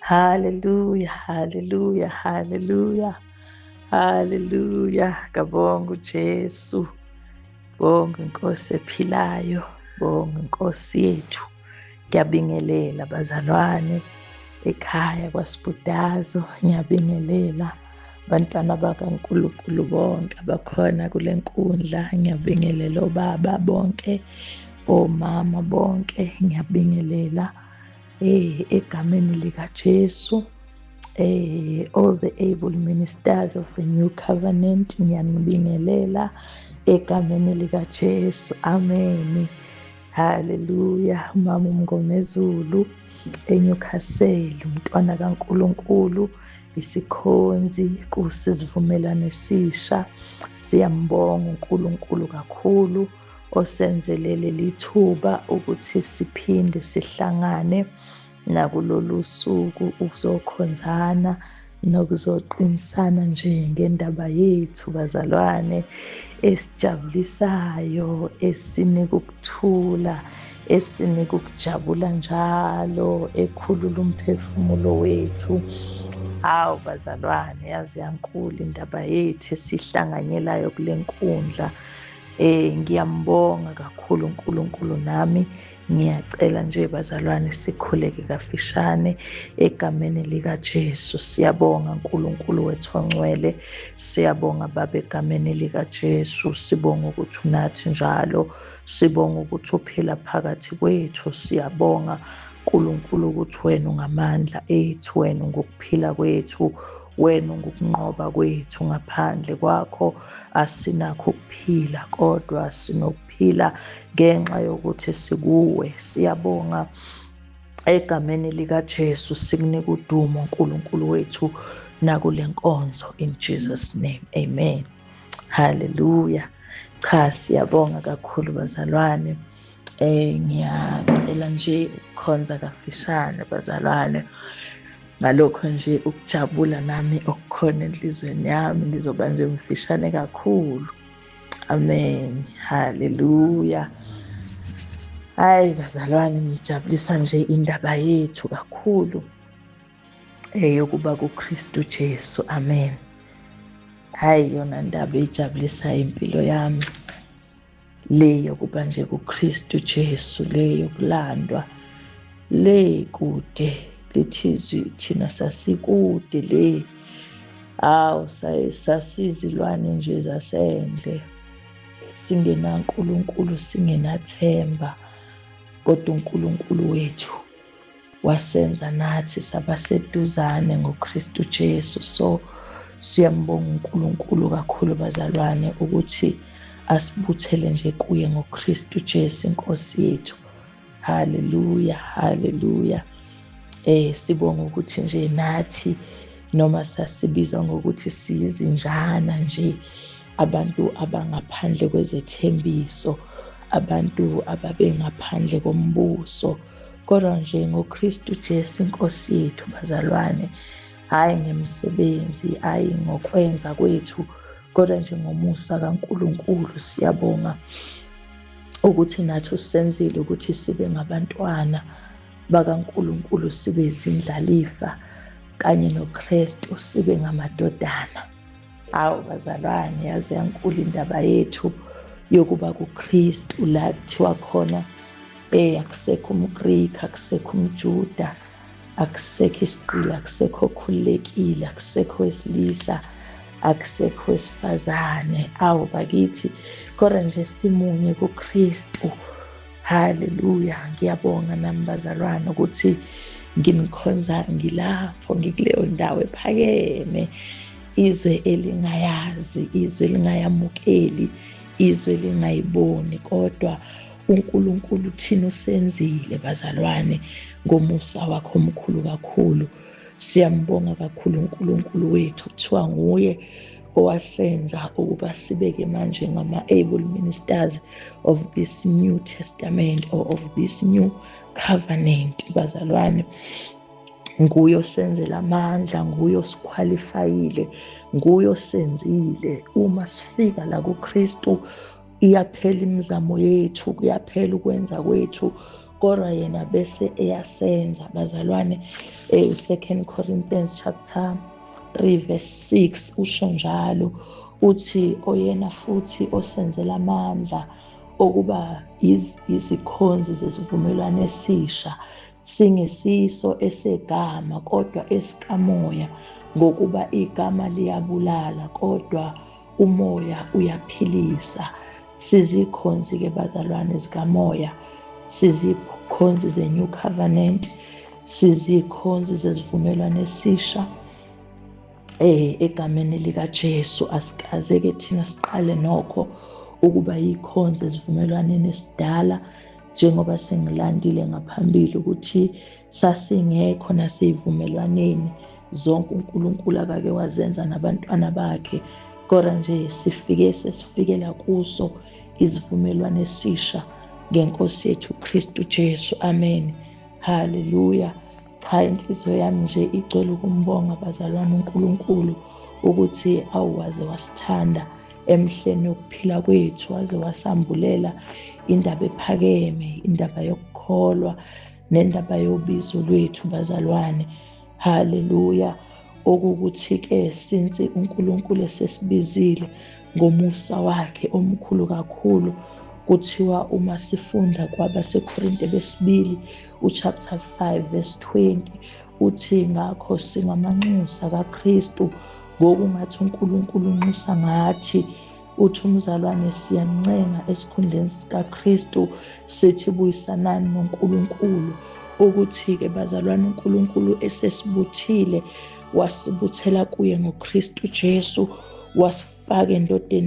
Hallelujah, hallelujah, hallelujah, hallelujah. Kabonga uJesu, bonga inkosi ephilayo, bonga inkosi yethu. Ngiyabingelela bazalwane ekhaya kwaSibudazo, ngiyabingelela bantwana bakaNkulunkulu bonke abakhona kule nkundla, ngiyabingelela obaba bonke, omama bonke, ngiyabingelela egameni likaJesu. All the able ministers of the new covenant, ngiyanibingelela egameni likaJesu. Amen. Hallelujah. Mama uMngomezulu eNewcastle, umntwana kaNkulunkulu, isikhonzi kusivumelwano esisha. Siyambonga uNkulunkulu kakhulu osenzelele lithuba ukuthi siphinde sihlangane nakulolu suku ukuzokhonzana nokuzoqinisana nje ngendaba yethu bazalwane, esijabulisayo, esinika ukuthula, esinika ukujabula njalo, ekhulula umphefumulo wethu. Hawu bazalwane, yazi yankulu indaba yethu esihlanganyelayo kule nkundla. Ngiyambonga kakhulu uNkulunkulu, nami ngiyacela nje bazalwane sikhuleke kafishane egameni likaJesu. Siyabonga uNkulunkulu wethu ongcwele, siyabonga Baba egameni likaJesu, sibonga ukuthi unathi njalo, sibonga ukuthi uphila phakathi kwethu, siyabonga uNkulunkulu ukuthi wena ungamandla ethu, wena ungukuphila kwethu, wena ungukunqoba kwethu. Ngaphandle kwakho asinakho ukuphila, kodwa sinokuphila ngenxa yokuthi sikuwe. Siyabonga egameni likaJesu, sikunika udumo uNkulunkulu wethu nakule nkonzo, in Jesus name, amen. Hallelujah. Cha, siyabonga kakhulu bazalwane. Ngiyacela nje ukukhonza kafishane bazalwane, ngalokho nje ukujabula nami okukhona enhlizweni yami, ngizoba nje mfishane kakhulu. Amen. Hallelujah. Hayi bazalwane, ngijabulisa nje indaba yethu kakhulu eyokuba kuKristu Jesu. Amen. Hayi, yona ndaba ejabulisa impilo yami le yokuba nje kuKristu Jesu, le yokulandwa le kude, lithi izwi thina sasikude le, awu sasizilwane nje zasendle, singenaNkulunkulu, singenathemba, kodwa uNkulunkulu wethu wasenza nathi sabaseduzane ngoKristu Jesu. So siyambonga uNkulunkulu kakhulu bazalwane ukuthi asibuthele nje kuye ngoKristu Jesu inkosi yethu. Hallelujah, hallelujah. Sibonga ukuthi nje nathi noma sasibizwa ngokuthi siyizinjana nje, abantu abangaphandle kwezethembiso, abantu ababengaphandle kombuso, kodwa nje ngoKristu Jesu inkosi yethu bazalwane, hayi ngemisebenzi, hayi ngokwenza kwethu, kodwa nje ngomusa kaNkulunkulu. Siyabonga ukuthi nathi usenzile ukuthi sibe ngabantwana bakaNkulunkulu, sibe izindlalifa kanye noKristu, sibe ngamadodana. Hawu bazalwane, yaze yankulu indaba yethu yokuba kuKristu, la kuthiwa khona akusekho umGreek, akusekho umJuda, akusekho isigqila, akusekho okhululekile, akusekho wesilisa, akusekho wesifazane. Awu bakithi, kodwa nje simunye kuKristu. Hallelujah. Ngiyabonga nami bazalwane ukuthi nginikhonza ngilapho, ngikuleyo ndawo ephakeme, izwe elingayazi, izwe elingayamukeli, izwe elingayiboni, kodwa uNkulunkulu thina usenzile bazalwane ngomusa wakhe omkhulu kakhulu. Siyambonga kakhulu uNkulunkulu wethu, kuthiwa nguye owasenza ukuba sibeke manje ngama-able ministers of this new testament or of this new covenant bazalwane. Nguye osenzela amandla, nguye osikhwalifayile, nguye osenzile. Uma sifika la kuKristu iyaphela imizamo yethu, kuyaphela ukwenza kwethu, Kodwa yena bese eyasenza bazalwane. 2 Corinthians chapter 3 verse 6 usho njalo, uthi oyena futhi osenzela amandla okuba izikhonzi zesivumelwano esisha, singesiso esegama kodwa esikamoya, ngokuba igama liyabulala kodwa umoya uyaphilisa. Sizikhonzi-ke bazalwane zikamoya, sizikhonzi ze-New Covenant, sizikhonzi zesivumelwano esisha egameni likaJesu. Asikaze-ke thina siqale nokho ukuba yikhonzi esivumelwaneni esidala, njengoba sengilandile ngaphambili ukuthi sasingekho naseyivumelwaneni zonke uNkulunkulu akake wazenza nabantwana bakhe, kodwa nje sifike sesifikela kuso isivumelwano esisha ngenkosi yethu Kristu Jesu. Amen, haleluya. Cha, inhliziyo yami nje igcwele ukumbonga bazalwane uNkulunkulu ukuthi awuwaze wasithanda emhleni yokuphila kwethu, waze wasambulela indaba ephakeme, indaba yokukholwa nendaba yobizo lwethu bazalwane. Haleluya. Okukuthi-ke since uNkulunkulu esesibizile ngomusa wakhe omkhulu kakhulu, kuthiwa uma sifunda kwabaseKorinte besibili uchapter 5 verse 20 uthi ngakho singamanxusa kaKristu, ngokungathi uNkulunkulu unxusa ngathi. Uthi umzalwane siyancenga esikhundleni sikaKristu sithi buyisanani noNkulunkulu. Ukuthi-ke bazalwane uNkulunkulu esesibuthile, wasibuthela kuye ngoKristu Jesu, wasifaka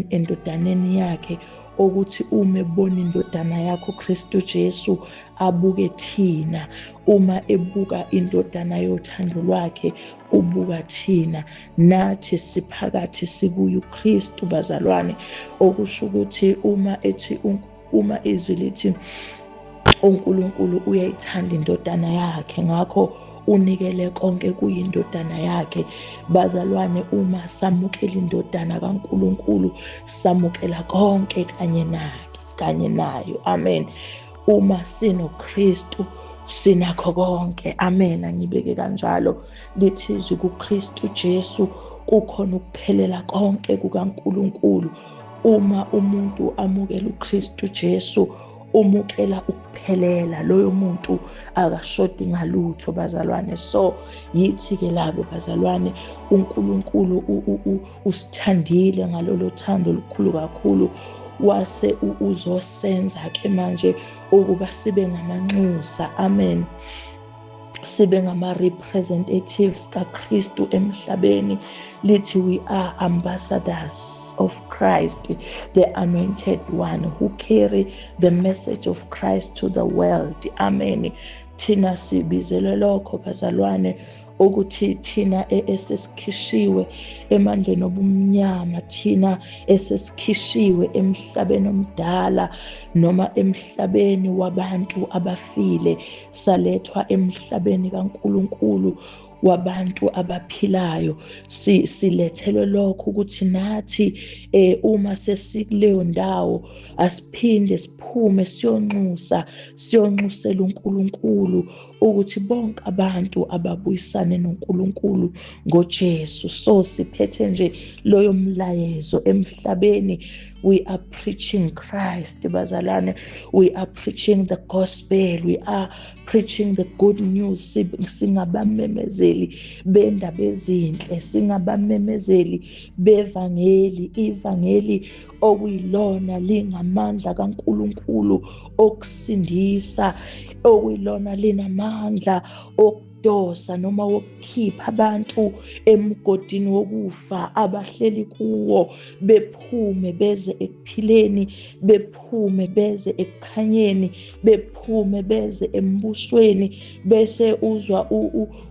endodaneni yakhe, ukuthi uma ebona indodana yakho Kristu Jesu abuke thina, uma ebuka indodana yothando lwakhe ubuka thina, nathi siphakathi sikuye uKristu bazalwane. Okusho ukuthi uma ethi uma izwi lithi uNkulunkulu uyayithanda indodana yakhe, ngakho unikele konke kuyindodana yakhe bazalwane. Uma samukela indodana kaNkulunkulu samukela konke kanye naye, kanye nayo. Amen. Uma sinoKristu sinakho konke. Amen. Angibeke kanjalo, lithi izwi kuKristu Jesu kukhona ukuphelela konke kukaNkulunkulu. Uma umuntu amukela uKristu Jesu umukela ukuphelela, loyo muntu akashodi ngalutho bazalwane. So yithi-ke labo bazalwane, uNkulunkulu usithandile ngalolo thando olukhulu kakhulu, wase uzosenza-ke manje ukuba sibe ngamanxusa. Amen. Sibe ngama-representatives kaKristu emhlabeni. Lithi we are ambassadors of Christ, the anointed one who carry the message of Christ to the world. Amen. Thina sibizelwe lokho bazalwane, ukuthi thina esesikhishiwe emandleni obumnyama, thina esesikhishiwe emhlabeni omdala noma emhlabeni wabantu abafile, salethwa emhlabeni kaNkulunkulu wabantu abaphilayo. Silethelwe lokho ukuthi nathi uma sesikuleyo ndawo asiphinde siphume siyonxusa, siyonxusela uNkulunkulu ukuthi bonke abantu ababuyisane noNkulunkulu ngoJesu. So siphethe nje loyo mlayezo emhlabeni. We are preaching Christ bazalwane, we are preaching the gospel, we are preaching the good news. Singabamemezeli bendaba ezinhle, singabamemezeli bevangeli, ivangeli okuyilona lingamandla kaNkulunkulu okusindisa, okuyilona linamandla okudosa noma wokukhipha abantu emgodini wokufa abahleli kuwo, bephume beze ekuphileni, bephume beze ekukhanyeni, bephume beze embusweni. Bese uzwa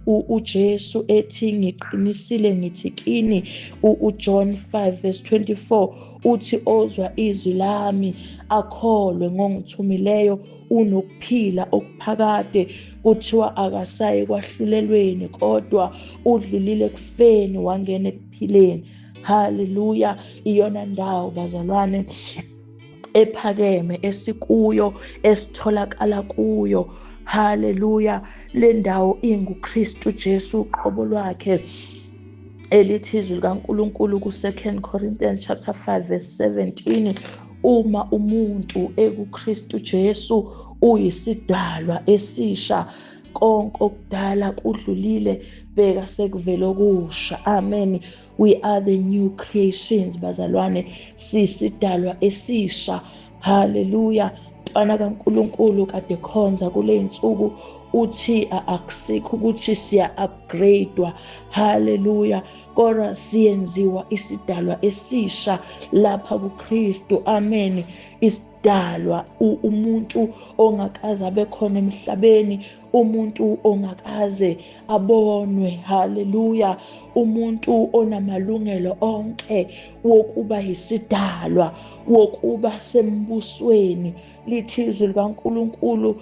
uJesu ethi ngiqinisile ngithi kini, uJohn 5 verse 24 uthi ozwa izwi lami akholwe ngongithumileyo unokuphila okuphakade. Kuthiwa akasayi kwahlulelweni kodwa udlulile ekufeni wangena ekuphileni. Haleluya. Iyona ndawo bazalwane ephakeme esikuyo, esitholakala kuyo. Haleluya. Le ndawo inguKristu Jesu uqobo lwakhe. Elithi izwi likaNkulunkulu ku-2 Corinthians chapter 5 verse 17, uma umuntu ekuKristu Jesu uyisidalwa esisha, konke okudala kudlulile, bheka sekuvele okusha. Amen. We are the new creations bazalwane, sisidalwa esisha. Haleluya. Mntwana kaNkulunkulu kade khonza kule insuku uthi akusikho ukuthi siya upgradewa, haleluya, kodwa siyenziwa isidalwa esisha lapha kuKristu. Amen. Isidalwa, umuntu ongakaze abe khona emhlabeni, umuntu ongakaze abonwe, haleluya, umuntu onamalungelo onke wokuba yisidalwa, wokuba sembusweni. Lithi izwi likaNkulunkulu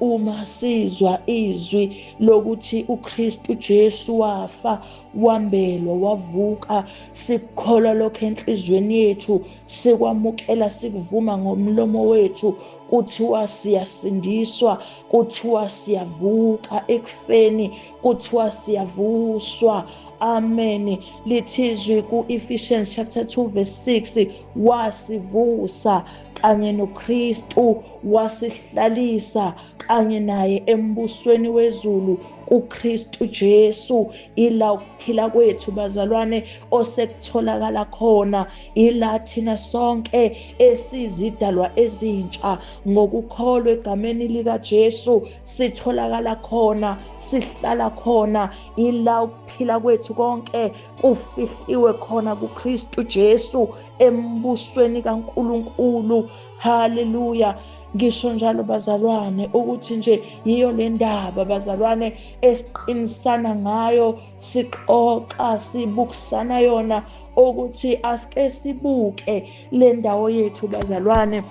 uma sizwa izwi lokuthi uKristu Jesu wafa, wambelwa, wavuka, sikukholwa lokho enhliziyweni yethu, sikwamukela, sikuvuma ngomlomo wethu, kuthiwa siyasindiswa, kuthiwa siyavuka ekufeni, kuthiwa siyavuswa. Amen. Lithi izwi ku-Ephesians chapter 2 verse 6, wasivusa kanye noKristu, wasihlalisa kanye naye embusweni wezulu kuKristu Jesu. Ila ukuphila kwethu bazalwane osekutholakala khona, ila thina sonke esizidalwa ezintsha ngokukholwa egameni lika Jesu sitholakala khona, sihlala khona. Ila ukuphila kwethu konke kufihliwe khona kuKristu Jesu embusweni kaNkulunkulu. Haleluya. Ngisho njalo bazalwane ukuthi nje yiyo le ndaba bazalwane esiqinisana ngayo, sixoxa, sibukisana yona, ukuthi asike sibuke le ndawo yethu bazalwane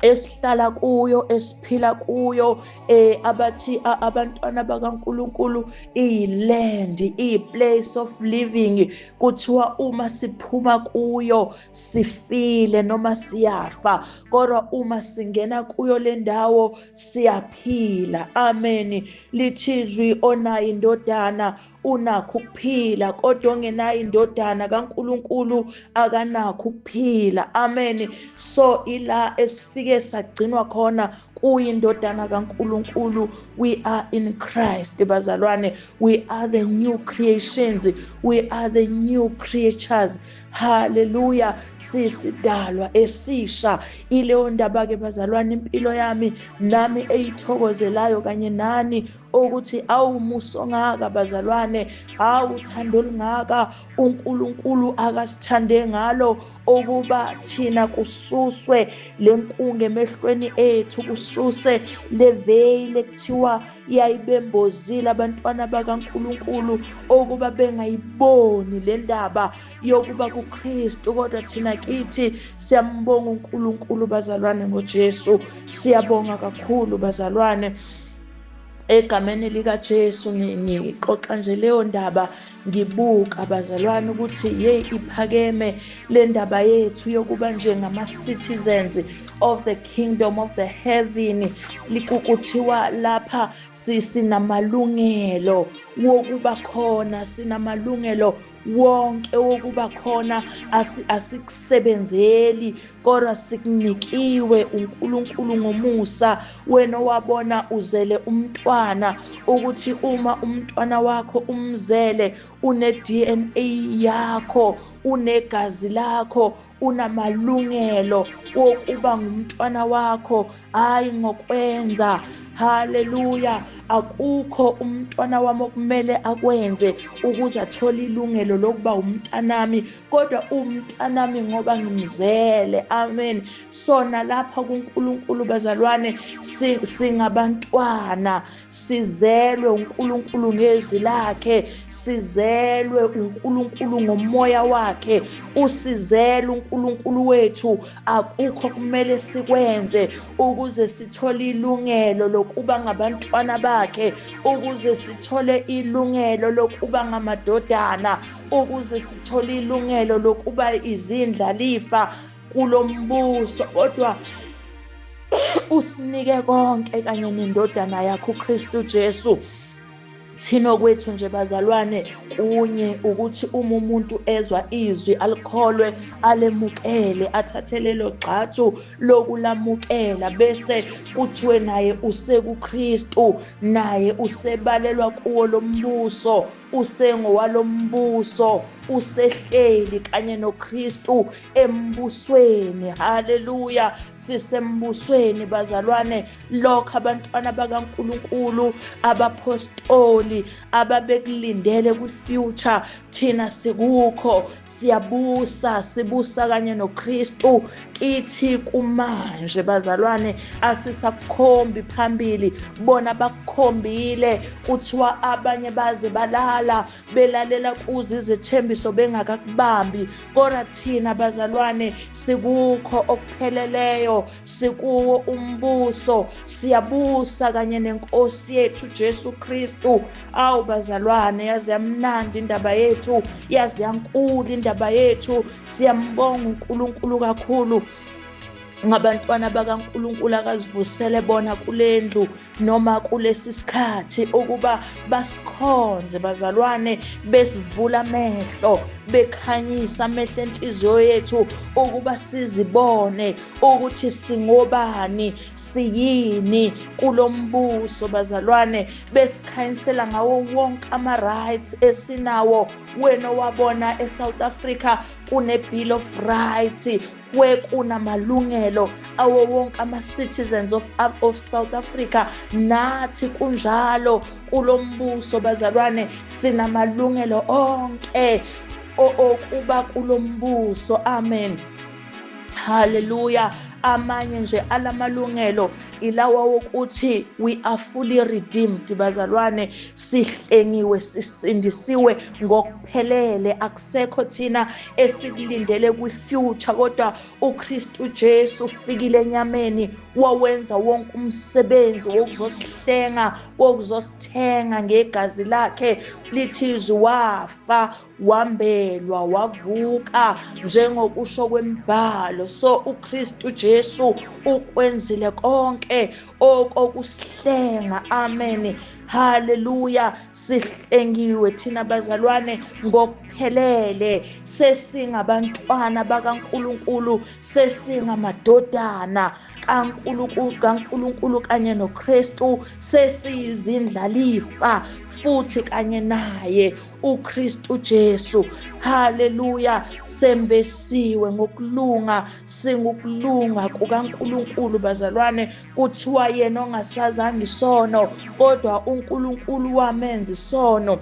esihlala kuyo, esiphila kuyo. Abathi abantwana bakaNkulunkulu iyi-land, iyi-place of living. Kuthiwa uma siphuma kuyo sifile noma siyafa, kodwa uma singena kuyo le ndawo siyaphila. Amen. Lithi izwi, onayo indodana unakho ukuphila, kodwa ongenayo indodana kaNkulunkulu akanakho ukuphila. Amen. So ila esifike sagcinwa khona kuyindodana kaNkulunkulu. We are in Christ bazalwane. We are the new creations, we are the new creatures. Haleluya. Sisidalwa esisha. Ileyo ndaba ke bazalwane impilo yami nami eyithokozelayo kanye nani, ukuthi awumuso ngaka bazalwane, awuthando olungaka uNkulunkulu akasithande ngalo, ukuba thina kususwe lenkungu emehlweni ethu, kususe le veil ekuthiwa yayibembozile abantwana bakaNkulunkulu ukuba bengayiboni le ndaba yokuba kuKristu. Kodwa thina kithi siyambonga uNkulunkulu bazalwane ngoJesu. Siyabonga kakhulu bazalwane egameni likaJesu. Ngixoxa nje leyo ndaba, ngibuka bazalwane ukuthi hey, iphakeme le ndaba yethu yokuba nje ngama-citizens of the kingdom of the heaven. Kuthiwa lapha sinamalungelo wokuba khona, sinamalungelo wonke wokuba khona, asikusebenzeli kodwa sikunikiwe uNkulunkulu ngomusa. Wena wabona uzele umntwana, ukuthi uma umntwana wakho umzele une DNA yakho, unegazi lakho, unamalungelo wokuba ngumntwana wakho, hayi ngokwenza. Haleluya. Akukho umntwana wami okumele akwenze ukuze athole ilungelo lokuba umntanami, kodwa umntanami ngoba ngimzele. Amen. Sona lapha kuNkulunkulu bazalwane singabantwana, sizelwe uNkulunkulu ngezwi lakhe, sizelwe uNkulunkulu ngomoya wakhe, usizele uNkulunkulu wethu. Akukho kumele sikwenze ukuze sithole ilungelo lokuba ngabantwana bakhe, ukuze sithole ilungelo lokuba ngamadodana, ukuze sithole ilungelo lokuba izindlalifa. kulombuso, kodwa usinike konke kanye nendodana yakho uKristu Jesu. Thina kwethu nje bazalwane kunye ukuthi uma umuntu ezwa izwi alikholwe, alemukele, athathe lelo gxathu lokulamukela, bese kuthiwe naye usekuKristu, naye usebalelwa kuwo lombuso, usengowalombuso, usehleli kanye noKristu embusweni. Haleluya, sisembusweni bazalwane. Lokho abantwana bakaNkulunkulu, abapostoli ababekulindele kwi-future, thina sikukho, siyabusa, sibusa kanye noKristu kithi kumanje bazalwane. Asisakukhombi phambili, bona bakukhombile. Kuthiwa abanye baze balala belalela kuze izethembiso bengakakubambi, kodwa thina bazalwane sikukho okupheleleyo, sikuwo umbuso, siyabusa kanye nenkosi yethu Jesu Kristu. Awu bazalwane, yazi yamnandi indaba yethu, yazi yankulu indaba yethu. Siyambonga uNkulunkulu kakhulu ngabantwana bakaNkulunkulu akazivusele bona kulendlu noma kulesi sikhathi ukuba basikhonze bazalwane, besivula amehlo, bekhanyisa amehlo enhliziyo yethu ukuba sizibone ukuthi singobani, siyini kulombuso bazalwane, besikhanyisela ngawo wonke ama-rights esinawo. Wena wabona eSouth Africa kune-Bill of Rights, kunamalungelo awo wonke ama-citizens of South Africa. Nathi kunjalo kulombuso bazalwane, sinamalungelo onke okuba kulombuso. Amen, haleluya. Amanye nje alamalungelo ilawa wokuthi we are fully redeemed bazalwane, sihlengiwe, sisindisiwe ngokuphelele. Akusekho thina esikulindele kwi-future, kodwa uKristu Jesu ufikile enyameni, wawenza wonke umsebenzi wokuzosihlenga, wokuzosithenga ngegazi lakhe. Lithi izwi wafa, wambelwa, wavuka njengokusho kwembhalo. So uKristu Jesu ukwenzile konke okokusihlenga. Amen, haleluya. Sihlengiwe thina bazalwane ngokuphelele, sesingabantwana bakaNkulunkulu, sesingamadodana kaNkulunkulu kanye noKristu, sesiyizindlalifa futhi kanye naye uKristu Jesu. Haleluya, sembesiwe ngokulunga, singukulunga kukaNkulunkulu bazalwane. Kuthiwa yena ongasazange isono, kodwa uNkulunkulu wamenza isono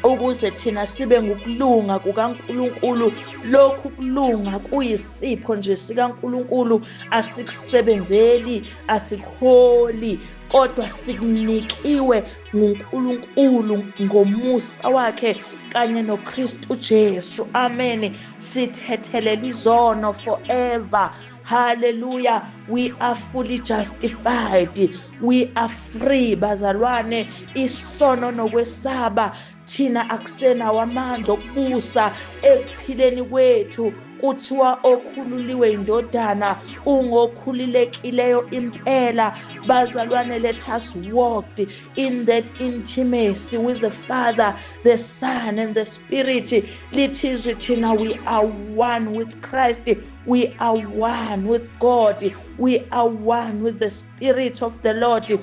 ukuze thina sibe ngukulunga kukaNkulunkulu. Lokhu kulunga kuyisipho nje sikaNkulunkulu, asikusebenzeli, asikuholi, kodwa sikunikiwe nguNkulunkulu ngomusa wakhe kanye noKristu Jesu. Amen. Sithethelela izono forever. Hallelujah. We are fully justified. We are free bazalwane. Isono nokwesaba thina akusenawo amandla okubusa ekuphileni kwethu. Kuthiwa okhululiwe indodana ungokhulilekileyo impela bazalwane. Let us walk in that intimacy with the Father, the Son and the Spirit. Lithi izwi thina we are one with Christ, we are one with God, we are one with the Spirit of the Lord.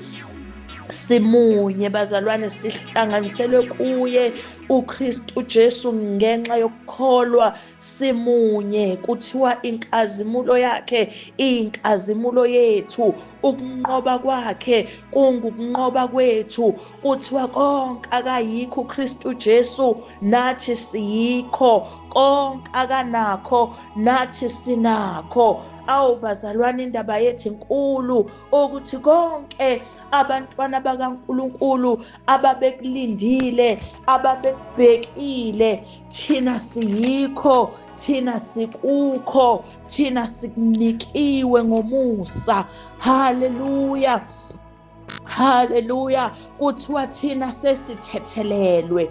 Simunye bazalwane, sihlanganiselwe kuye uKristu Jesu ngenxa yokukholwa. Simunye, kuthiwa inkazimulo yakhe iyinkazimulo yethu, ukunqoba kwakhe kungukunqoba kwethu. Kuthiwa konke akayikho uKristu Jesu nathi siyikho, konke akanakho nathi sinakho. Awu bazalwane, indaba yethu inkulu ukuthi konke abantwana bakaNkulunkulu ababekulindile, ababekubhekile, thina siyikho, thina sikukho, thina sikunikiwe ngomusa. Haleluya, haleluya. Kuthiwa thina sesithethelelwe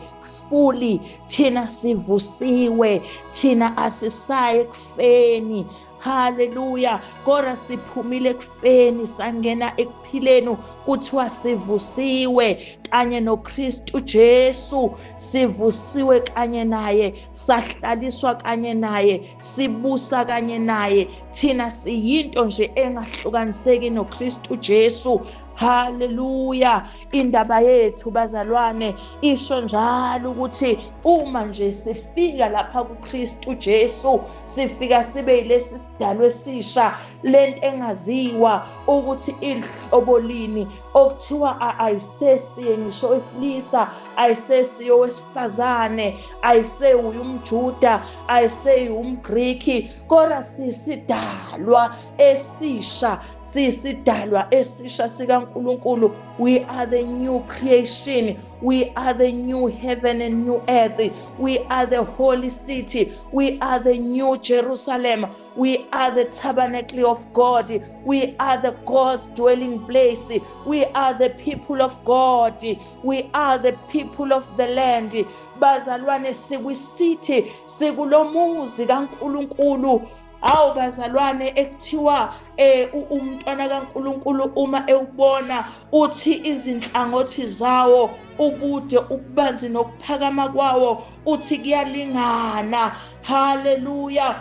fully, thina sivusiwe, thina asisayi ekufeni. Haleluya. Kodwa siphumile ekufeni sangena ekuphileni. Kuthiwa sivusiwe kanye noKristu Jesu, sivusiwe kanye naye, sahlaliswa kanye naye, sibusa kanye naye. Thina siyinto nje engahlukaniseki noKristu Jesu. Haleluya. Indaba yethu bazalwane isho njalo ukuthi uma nje sifika lapha kuKristu Jesu, sifika sibe yilesi sidalwa esisha, lento engaziwa ukuthi ihlobo lini, okuthiwa ayisesiye ngisho wesilisa, ayisesiye owesifazane, ayisewuye umJuda, ayiseyi umGriki, kodwa sisidalwa esisha, sisidalwa esisha sikaNkulunkulu. We are the new creation. We are the new heaven and new earth. We are the holy city. We are the new Jerusalem. We are the tabernacle of God. We are the God's dwelling place. We are the people of God. We are the people of the land. Bazalwane, sikwisithi, sikulomuzi kaNkulunkulu. Awu bazalwane, ekuthiwa umntwana kaNkulunkulu uma ewubona uthi izinhlangothi zawo, ubude, ububanzi nokuphakama kwawo, uthi kuyalingana. Haleluya.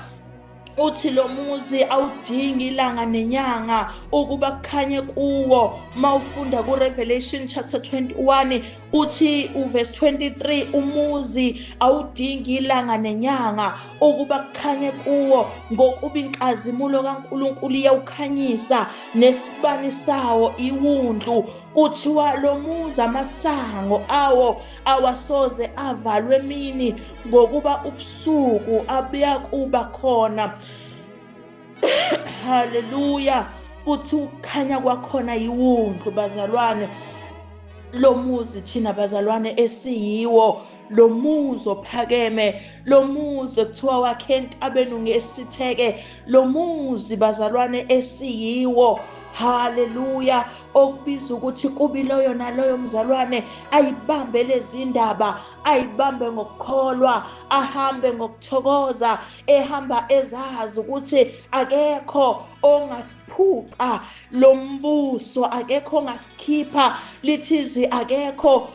Uthi lo muzi awudingi ilanga nenyanga ukuba kukhanye kuwo. Mawufunda ku Revelation chapter 21 uthi uverse 23, umuzi awudingi ilanga nenyanga ukuba kukhanye kuwo, ngokuba inkazimulo kaNkulunkulu iyawukhanyisa, nesibani sawo iwundlu. Kuthiwa lo muzi amasango awo awasoze avalwe emini, ngokuba ubusuku abuyakuba khona. Haleluya. Kuthi ukukhanya kwakhona iwundlu bazalwane. Lo muzi thina bazalwane esiyiwo, lo muzi ophakeme, lo muzi ekuthiwa wakhe entabeni ngesitheke, lo muzi bazalwane esiyiwo. Haleluya. Okubiza ukuthi kubi loyo naloyo mzalwane ayibambe lezi ndaba, ayibambe ngokukholwa, ahambe ngokuthokoza, ehamba ezazi ukuthi akekho ongasiphuca lo mbuso, akekho ongasikhipha, lithi izwi akekho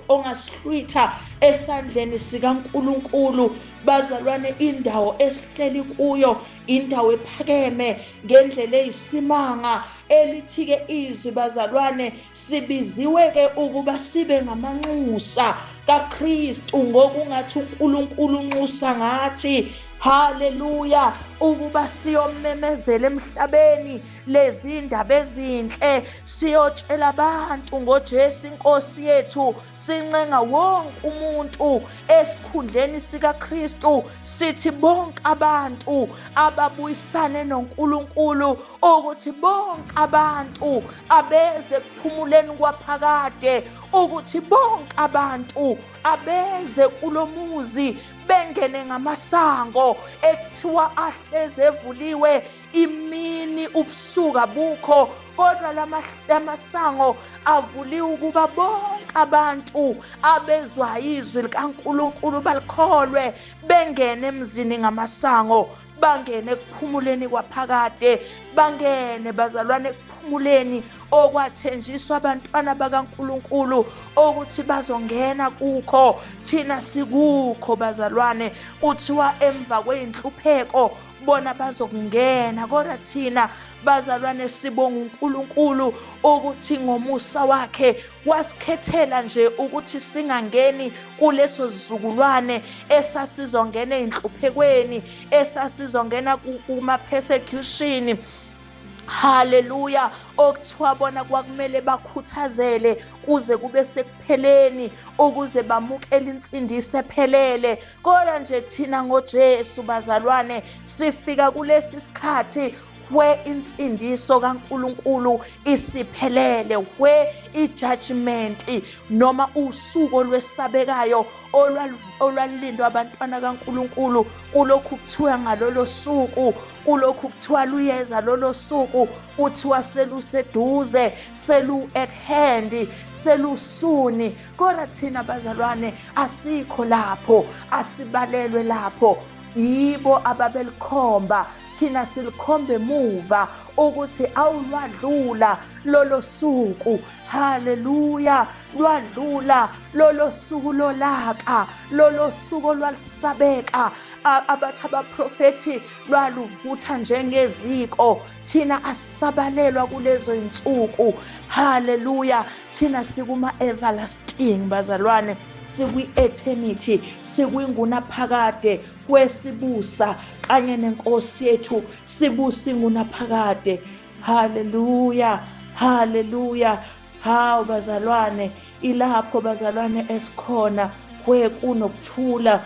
ongasihlwitha esandleni sikaNkulunkulu. Bazalwane, indawo esihleli kuyo indawo ephakeme ngendlela eyisimanga. Elithi-ke izwi bazalwane, sibiziwe-ke ukuba sibe ngamanxusa kaKristu, ngokungathi uNkulunkulu unxusa ngathi. Haleluya. Ukuba siyomemezela emhlabeni lezi ndaba ezinhle, siyotshela abantu ngoJesu inkosi yethu, sincenga wonke umuntu esikhundleni sikaKristu, sithi bonke abantu ababuyisane noNkulunkulu, ukuthi bonke abantu abeze kuphumuleni kwaphakade, ukuthi bonke abantu abeze kulomuzi bengene ngamasango ekuthiwa ahleze evuliwe imini ubusuku abukho, kodwa lamasango avuliwe ukuba bonke abantu abezwa izwi likaNkulunkulu balikholwe, bengene emzini ngamasango, bangene ekuphumuleni kwaphakade, bangene bazalwane ekuphumuleni okwathenjiswa abantwana bakaNkulunkulu ukuthi bazongena kukho. Thina sikukho bazalwane. Kuthiwa emva kweyinhlupheko bona bazokungena, kodwa thina bazalwane sibonga uNkulunkulu ukuthi ngomusa wakhe wasikhethela nje ukuthi singangeni kuleso sizukulwane esasizongena ey'nhluphekweni, esasizongena kuma-persecution. Haleluya. Okuthiwa bona kwakumele bakhuthazele kuze kube sekupheleni ukuze bamukele insindiso ephelele. Kodwa nje thina ngoJesu bazalwane sifika kulesi sikhathi where insindiso kaNkulunkulu isiphelele, where ijudgment noma usuku olwesabekayo olwalindwa abantwana kaNkulunkulu, kulokhu kuthiwa ngalolo suku, kulokhu kuthiwa luyeza lolo suku, kuthiwa seluseduze, selu at hand, selusuni. Kodwa thina bazalwane asikho lapho, asibalelwe lapho. Yibo ababelikhomba, thina silikhomba emuva ukuthi awulwadlula lolo suku. Haleluya, lwadlula lolo suku lolaka, lolo suku olwalusabeka. Abathi abaprofethi lwaluvutha njengeziko, thina asabalelwa kulezo insuku. Haleluya, thina sikuma everlasting bazalwane, sikwi-eternity, sikwingunaphakade kwesibusa kanye nenkosi yethu, sibusa ingunaphakade. Haleluya, haleluya. Hawu bazalwane, ilapho bazalwane esikhona kwekunokuthula.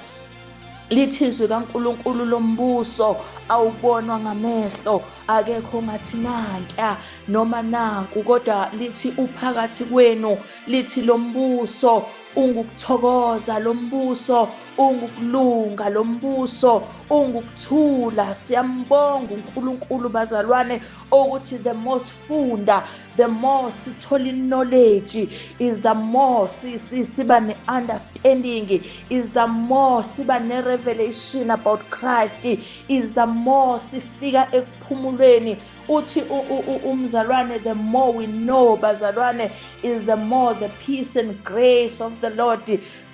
Lithi izwi kaNkulunkulu lombuso awubonwa ngamehlo, akekho ongathi nanka noma nanku, kodwa lithi uphakathi kwenu. Lithi lombuso ungukuthokoza, lombuso ungukulunga, lombuso ungukuthula. Siyambonga uNkulunkulu bazalwane ukuthi the more sifunda, the more sithola knowledge, is the more siba ne-understanding, is the more siba ne-revelation about Christ, is the more sifika ekuphumulweni. Uthi umzalwane, the more we know bazalwane, is the more the peace and grace of the Lord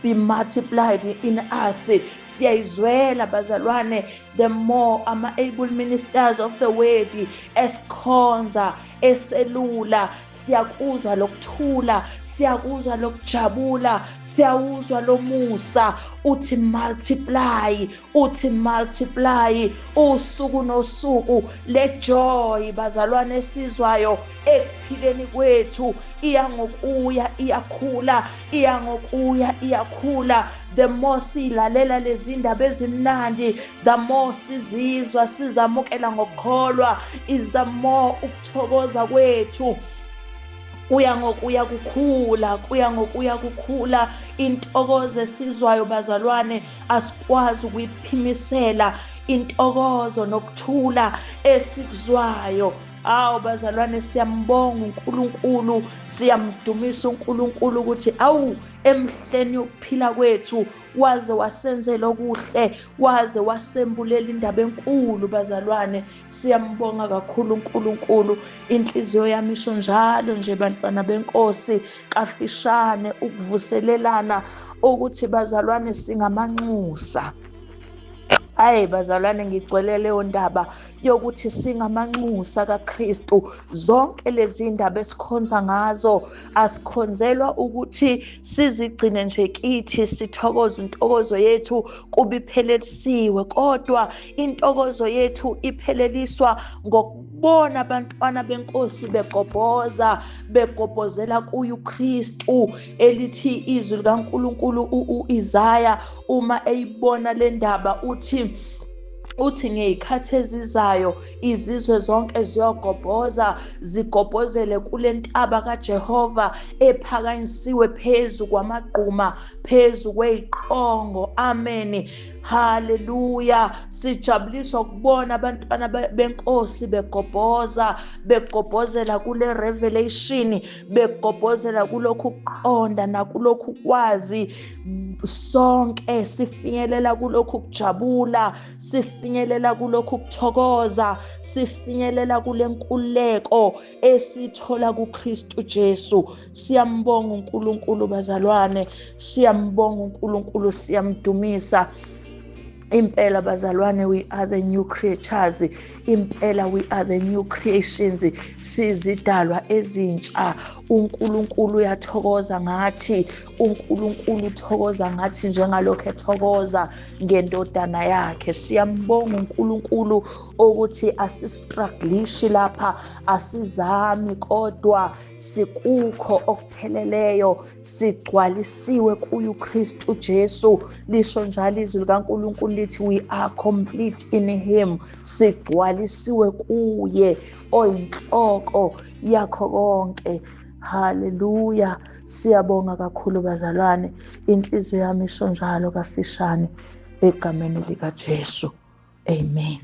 be multiplied in us. Siyayizwela bazalwane, the more ama-able ministers of the word esikhonza eselula, siyakuzwa lokuthula, siyakuzwa lokujabula, siyawuzwa lomusa. Uthi multiply, uthi multiply usuku nosuku. Le joy bazalwane esizwayo ekuphileni kwethu iya ngokuya iyakhula, iya ngokuya iyakhula. The more silalela lezi ndaba ezimnandi, the more sizizwa sizamukela ngokukholwa, is the more ukuthokoza kwethu kuya ngokuya kukhula, kuya ngokuya kukhula. Intokozo esizwayo bazalwane asikwazi ukuyiphimisela, intokozo nokuthula esikuzwayo. Awu bazalwane, siyambonga uNkulunkulu, siyamdumisa uNkulunkulu ukuthi awu emhleni yokuphila kwethu waze wasenzela okuhle, waze wasembulela indaba enkulu bazalwane. Siyambonga kakhulu uNkulunkulu. Inhliziyo yami isho njalo nje bantwana benkosi, kafishane ukuvuselelana ukuthi bazalwane singamanxusa. Hayi bazalwane, ngigcwele leyo ndaba yokuthi singamanxusa kaKristu. Zonke lezi ndaba esikhonza ngazo asikhonzelwa ukuthi sizigcine nje kithi, sithokoze intokozo yethu kuba iphelelisiwe, kodwa intokozo yethu ipheleliswa ngokubona abantwana benkosi begobhoza, begobhozela kuye uKristu. Elithi izwi likaNkulunkulu uIsaya uma eyibona le ndaba uthi ngey'khathi ezizayo izizwe zonke ziyogobhoza, zigobhozele kule ntaba kaJehova ephakanyisiwe phezu kwamagquma, phezu kweyiqongo. Amen, haleluya. Sijabuliswa ukubona abantwana benkosi begobhoza, begobhozela kule revelation, begobhozela kulokhu kuqonda nakulokhu kwazi. Sonke sifinyelela kulokhu kujabula, sifinyelela kulokhu kuthokoza, sifinyelela kule nkululeko esithola kuKristu Jesu. Siyambonga uNkulunkulu bazalwane, siyambonga uNkulunkulu, siyamdumisa. Impela bazalwane, we are the new creatures. Impela we are the new creations. Sizidalwa ezintsha. uNkulunkulu uyathokoza ngathi, uNkulunkulu uthokoza ngathi njengalokho ethokoza ngendodana yakhe. Siyambonga uNkulunkulu ukuthi asistruggleishi lapha, asizami, kodwa sikukho okupheleleyo, sigcwalisiwe kuye uKristu Jesu. Lisho njalo izwi likaNkulunkulu lithi we are complete in him, sigcwalisiwe kuye oyinhloko yakho konke. Haleluya, siyabonga kakhulu bazalwane. Inhliziyo yami isho njalo kafishane egameni likaJesu. Amen.